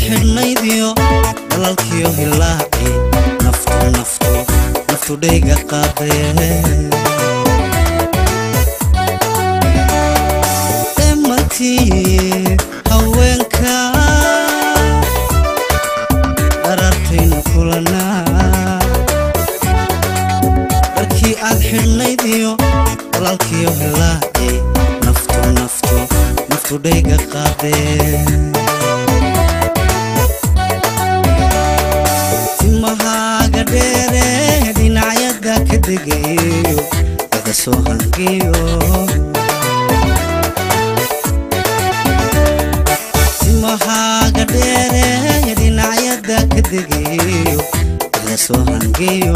Xidhnaydiyo dhalalkiyo hilaaci naftu naftu naftu dhayga qaadee dhammantii haweenka dharartaynu kulanaa. Dharkii aad xidhnaydiyo dhalalkiyo hilaaci naftu naftu naftu dhayga qaadee timahaaga dheere dhinacyada ka degayo laga soo hangiyo. Timahaaga dheere dhinacyada ka degayo laga soo hangiyo.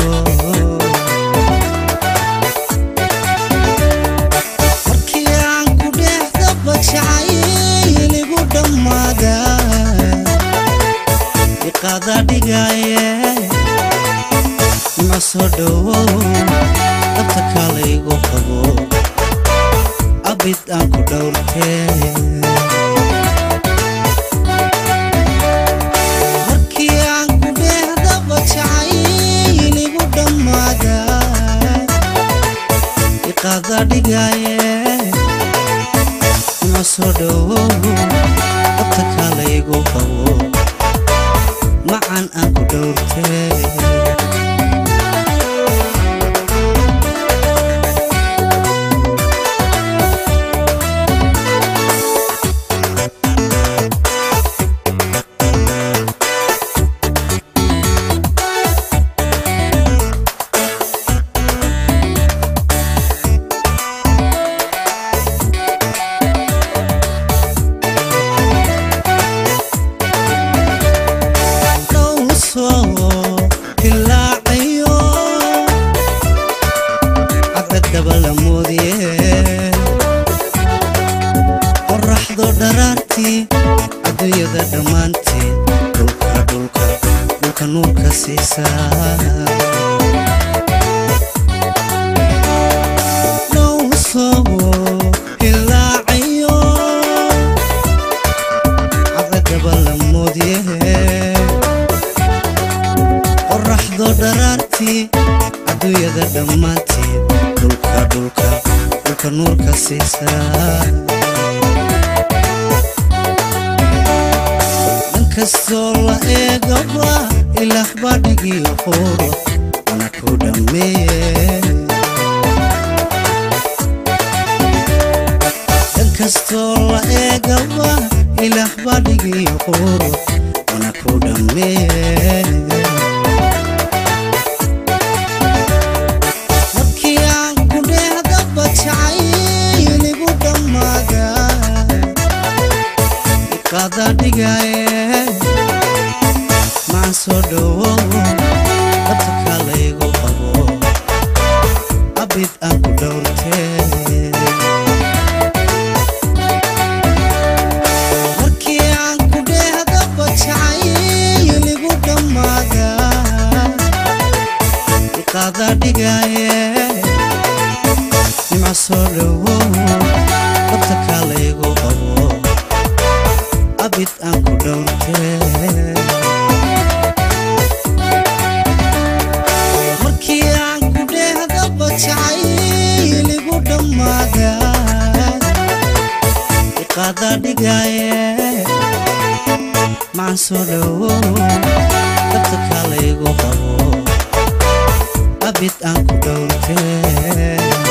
Markii aan ku dheexdaba jacayl igu dhammaada iqaada dhigaye ma soo dhowow dabta kalaygu qabo abid aan ku dhowrtee. Markii aan ku dheexdaba jacayl igu dhammaada iqaada dhigaye ma soo dhowow dabta kalaygu qabo macan aan ku dhowrtee. Dilaacayo cadceddaba la moodiye qorraxdo dharaartii adduunyada dhammaanteed dhulka dhulka dhulka nuurka siisaa. Dhow soo hilaacayo cadceddaba la moodiye qorraxdo dharaartii adduunyada dhammaanteed dhulka dhulka dhulka nuurka siisaa. Dhan kastoo la eegaba ilaah baa dhigiyo quuro mana ku dhammeeye. Dhan kastoo la eegaba ilaah baa dhigiyo quuro mana ku dhammeeye. Markii aan ku dheexdaba jacayl igu dhammaada iqaada dhigaye macan soo dhowow dabta kalaygu qabo abid aan ku dhowrtee. Markii aan ku dheexdaba jacayl igu dhammaada iqaada dhigaye nimco soo dhowow dabta kalaygu qabo abid aan ku dhowrtee. Markii aan ku dheexdaba jacayl igu dhammaada iqaada dhigaye macan soo dhowow dabta kalaygu qabo abid aan ku dhowrtee.